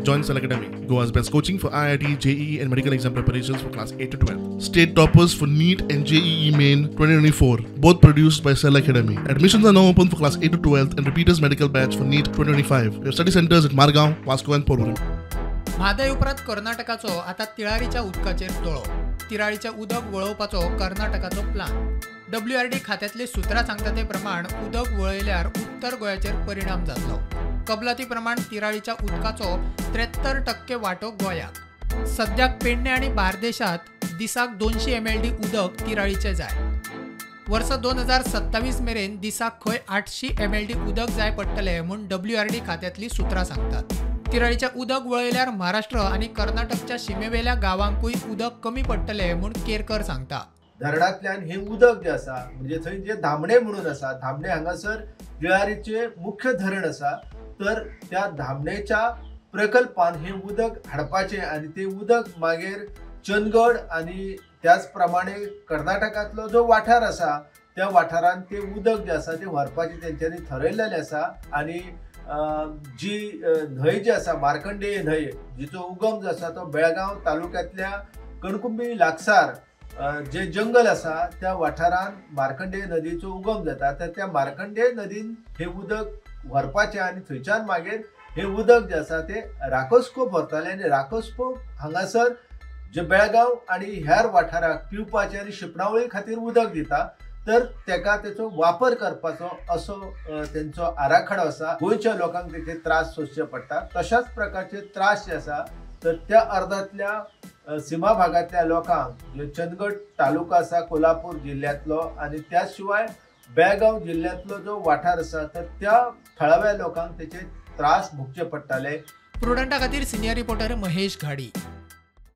Join Cell Academy, Goa's best coaching for IIT, JEE and medical exam preparations for class 8 to 12. State toppers for NEET and JEE Main 2024, both produced by Cell Academy. Admissions are now open for class 8 to 12 and repeaters medical batch for NEET 2025. We have study centers at Margao, Vasco and Porvorim. Mhadei उपरांत कर्नाटकाचो आतां तिळारीच्या उदकाचेर दोळो. तिराळीचें उदक वळोवपाचो कर्नाटकाचो plan. WRD खात्यांतली सुत्रां सांगता ते प्रमाण उदक वळयल्यार उत्तर गोंयाचेर परिणाम जातलो. कबलाती प्रमाण तिराळीच्या उदकाचो 73% वांटो गोंयाक. सद्याक पेडणे आनी बार्देशांत दिसाक 200 MLD उदक तिराळीचें जाय. वर्स 2027 मेरेन दिसाक खंय 800 MLD उदक जाय पडटलें म्हूण डब्ल्यूआरडी खात्यांतली सुत्रां सांगतात. तिराळीचें उदक वळयल्यार महाराष्ट्र आनी कर्नाटकच्या शिमेवेल्या गांवांकूय उदक कमी पडटलें म्हूण केरकर सांगता. धरणांतल्यान हें उदक जें आसा म्हणजे थंय जे धामणे म्हणून आसा, धामणे हांगासर तिळारीचें मुख्य धरण आसा, तर त्या धामणेच्या प्रकल्पान हें उदक हाडपाचें आनी तें उदक मागीर चंदगड आनी त्याच प्रमाणे कर्नाटकांतलो जो वाठार आसा त्या वाठारान तें उदक जें आसा तें व्हरपाचें तेंच्यांनी थरयल्लें आसा. आनी जी न्हंय जी आसा मार्कंडेय न्हंय, जिचो उगम जो आसा तो बेळगांव तालुक्यांतल्या कणकुंबी लागसार जे जंगल आसा त्या वाठारान मार्कंडेय नदीचो उगम जाता, तर त्या मार्कंडेय नदीन हें उदक व्हरपाचें आनी थंयच्यान मागीर हें उदक जें आसा तें राकोस्कोप व्हरतालें आनी राकोस्कोप हांगासर जे बेळगांव आनी हेर वाठाराक पिवपाचें आनी शिंपणावळी खातीर उदक दिता, तर तेका तेचो वापर करपाचो असो तेंचो आराखडो आसा. गोंयच्या लोकांक तेचे त्रास सोंसचे पडटा, तशाच प्रकारचे त्रास जे आसा तर त्या अर्दांतल्या सीमा भागांतल्या लोकांक, जे चंदगड तालुका आसा कोल्हापूर जिल्ल्यांतलो आनी त्या शिवाय बेळगांव जिल्ल्यांतलो जो वाठार आसा तर त्या थळाव्या लोकांक तेचे त्रास भोगचे पडटाले. प्रुडंटा खातीर सिनियर रिपोर्टर महेश घाडी.